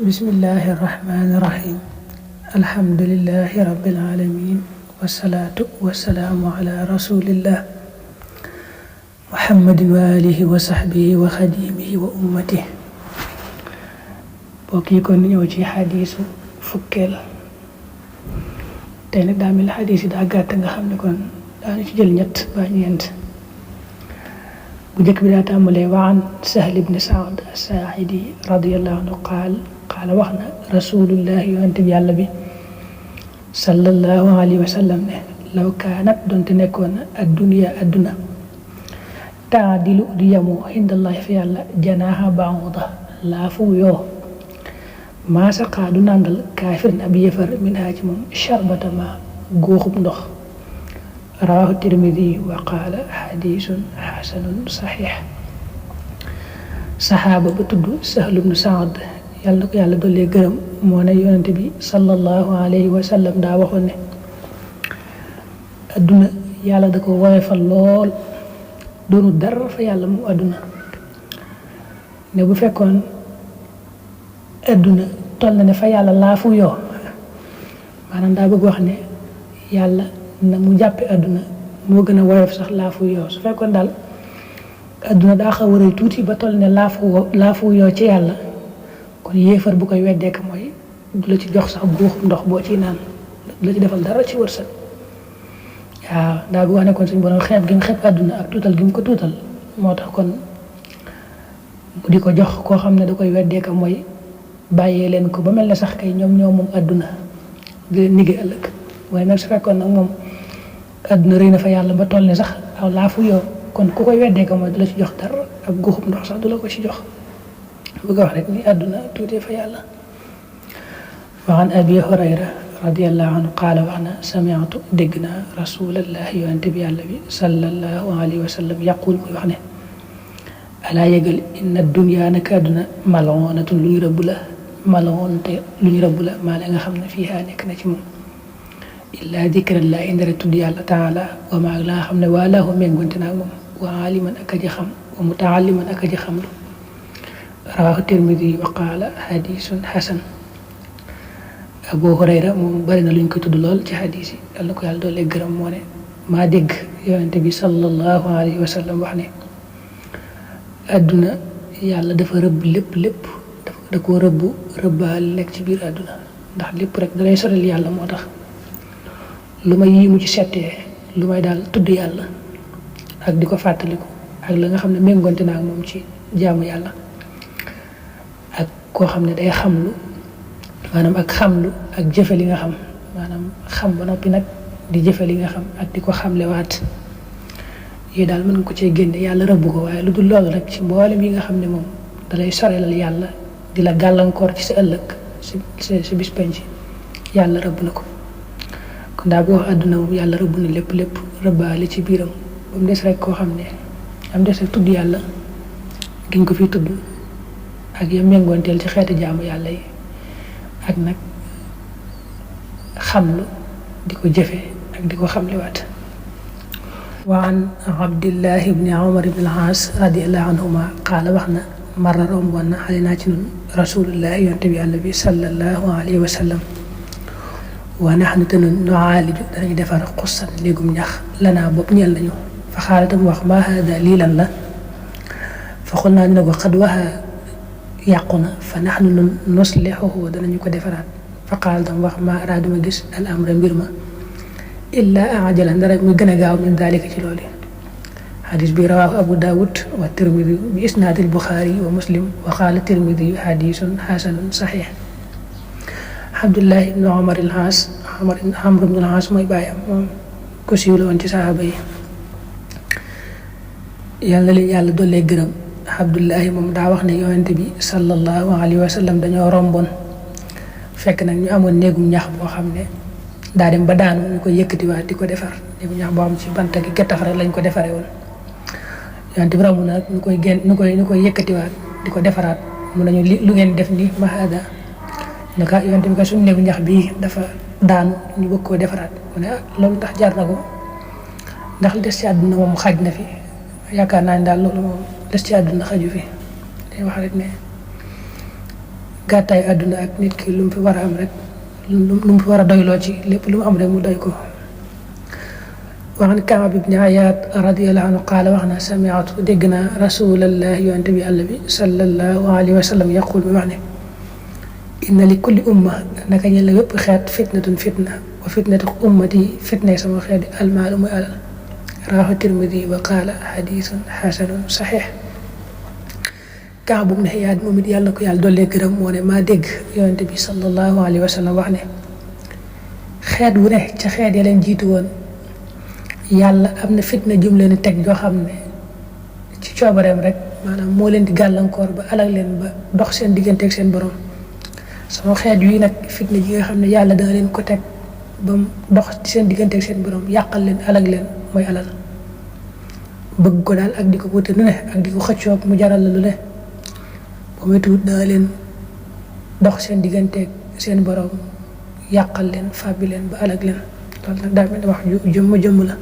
bismillahi irrahmani irrahim alhamdulilahi rabbil alamin wasalaatu wasalaamu ala rasulillah muhammadin wa alihi wa sahbihi wa xadimihi wa ummatihi. bokk yi kon ñëw ci xadiisu fukkeel tey nag daa mel xadiis yi daa gàtt nga xam ne kon daanu ci jël ñett ba ñeent. bu njëkk bi daa tàmbalee wa an Sahl ibn Saad as-Saaidi radiyallahu anhu qaala wax na rasulullahi yonent bi yàlla bi sallallahu alayhi wa sallam ne law kaanat doonte nekkoon na adduniya adduna taadilu di yamoo indallahi fi yàlla janaaha ba'uuda laafu yoo maa saqaa du nàndal kaafirin ab yëfar min haa ci moom sharbata ma góoxub ndox. rawaahu tirmidi wa qaala xadiisun xasanun saxiix. saxaaba ba tudd Sahl ibn Saad yàlla na ko yàlla dollee gërëm moo ne yonent bi sallallahu alayhi wa sallam daa waxoon ne adduna yàlla da ko woyofal lool doonu dara fa yàlla mu adduna ne bu fekkoon adduna toll na ne fa yàlla laafu yoo maanaam daa bëgg wax ne yàlla na mu jàppe adduna moo gën a woyof sax laafu yoo su fekkoon daal adduna daa xaw a rëy tuuti ba toll ne laafu yoo ci yàlla kon yéefar bu koy weddeek mooy du la ci jox sax guuxum ndox boo ciy naan du la ci defal dara ci wërsëg. waaw daa bu wax ne kon suñu borom xeeb gi mu xeeb adduna ak tuutal gi mu ko tuutal moo tax kon bu di ko jox koo xam ne da koy weddeek mooy bàyyee leen ko ba mel ne sax kay ñoom ñoo moom adduna di leen nigee ëllëg. waaye nag su fekkoon nag moom adduna rëy na fa yàlla ba toll ne sax aw laafu yoo kon ku koy weddee ko mooy du la ci jox dara ab guuxub ndox sax du la ko ci jox bëgg a wax rek ni adduna tuutee fa yàlla. wa an abi hurayra radiallahu anhu qaala wax na sami'tu dégg naa rasulallahi yonente bi yàlla bi sallallahu alayhi wa sallam yaqul muy wax ne alaa yëgal inna dunya naka adduna mal'unatun lu ñu rëbb la mal'unate lu ñu rëbb la maa la nga xam ne fiihaa nekk na ci moom illaa dikrallaahi indara tudd yàlla taala wa maa la nga xam ne waa laahu méngonte naa moom wa aaliman ak aji xam wa mutaalliman ak aji xam lu. rawaahu tirmidi wa qaala xadiisun xasan. abu hurayra moom bari na luñ ko tudd lool ci xadiis yi yàlla ko yàlla doole gërëm moo ne maa dégg yonente bi sallallahu alayhi wa sallam wax ne adduna yàlla dafa rëbb lépp da koo rëbbaal nekk ci biir adduna ndax lépp rek dalay sorel yàlla moo tax lu may yii mu ci settee lu may daal tudd yàlla ak di ko fàttaliku ak la nga xam ne méngoonte naa ak moom ci jaamu yàlla ak koo xam ne day xamlu maanaam ak xamlu ak jëfe li nga xam maanaam xam ba noppi nag di jëfe li nga xam ak di ko xamlewaat yooyu daal mën nga ko cee génne yàlla rëbb ko waaye lu dul loolu rek ci mboolem yi nga xam ne moom dalay sorelal yàlla di la gàllankoor ci sa ëllëg si bis penc yàlla rëbb na ko. kon daa boo wax àdduna moom yàlla rëbb na lépp rëbbaale ci biiram ba mu des rek koo xam ne am des rek tudd yàlla giñ ko fi tudd ak ya méngoonteel ci xeeti jaamu yàlla yi ak nag xamlu di ko jëfe ak di ko xamliwaat. wa an abdillahi ibni umar ibn al-aas radiallahu anhuma qaala wax na marra romboon na xale naa ci nun rasulullahi yonte bi yàlla bi sallallahu alayhi wa sallam wa nahnu te nun nu'aaliju danañu defar xussan léegum ñax lanaa bopp ñeel nañu fa xaalatam wax ma haada lii lan la fa xul naa ñu ne ko xad waxa yàqu na fa nahnu nun nuslihuhu danañu ko defaraat fa xaalatam wax ma araaduma gis al amra mbir ma illaa ajala ndara muy gën a gaaw min daalika ci loolu. xadis bi rawaahu abu daawud wa tirmidi bi isnaadil buxaari wa muslim wa qaala tirmidi xadisun xasanun saxiix. Abdullah ibn Umar al-Aas Amr ibn al-Aas mooy bàyyam moom ko siiw la woon ci saxaaba yi yàlla leen yàlla dollee gërëm. Abdullahi moom daa wax ne yonent bi sallallahu alayhi wa sallam dañoo romboon fekk nag ñu amoon néegum ñax boo xam ne daa dem ba daanu ñu koy yëkkatiwaat di ko defar néegum ñax boo xam ci bant gi gettax rek lañ ko defaree woon yonent bi romb na nag ñu koy yëkkatiwaat di ko defaraat mun nañu lu ngeen def nii ma hada ne ka yonent bi ka suñu néegu ñax bii dafa daanu ñu bëgg koo defaraat mu ne loolu tax jar na ko ndax li des ci àdduna moom xaj na fi yaakaar naa ne daal loolu moom des ci àdduna xaju fi day wax rek ne gàttaay àdduna ak nit ki lu mu fi war a am rek lu mu fi war a doyloo ci lépp lu mu am rek mu doy ko. wax ni Kaab ibn Ayaad radiyallahu anhu qaala wax na sami'tu dégg naa rasulallah yonent bi Yàlla bi sallallahu alayhi wa sallam yaqul mi wax ne inna li kulli umma naka ñel la wépp xeet fitnatun fitna wa fitnatu ummati fitnay sama xeet almaalu muy alal rawahu Tirmidi wa qaala xadiisun xasanun saxiix. Kaab ibn Ayaad moom it yàlla na ko yàlla dollee gërëm moo ne maa dégg yonent bi sallallahu alayhi wa sallam wax ne xeet wu ne ca xeet ya leen jiitu woon yàlla am na fitna jum leen teg joo xam ne ci coobareem rek maanaam moo leen di gàllankoor ba alal leen ba dox seen diggante ak seen borom. sama xeet yi nag fitna ji nga xam ne yàlla dana leen ko teg ba mu dox ci seen diggante ak seen borom yàqal leen alag leen mooy alal bëgg ko daal ak di ko wute lu ne ak di ko xëccoog mu jaral la lu ne ba mu tuut dana leen dox seen diggante ak seen borom yàqal leen fàbbi leen ba alag leen loolu nag daa mel ne wax jëmm la.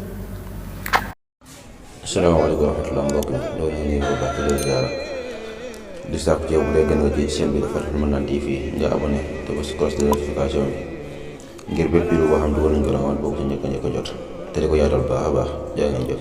asalaamaaleykum wa rahmatulah mbokk mi loolu ñu ngi ko baax di leen ziara di sàkku ci yow bu dee gën nga ci seen bi Fathul Mannan TV nga abonné te ba si cloche de notification bi ngir bépp vidéo boo xam dugal nañ ko rawoon boobu ci njëkk a jot te di ko yaatal baax a baax jaa ngeen jëf.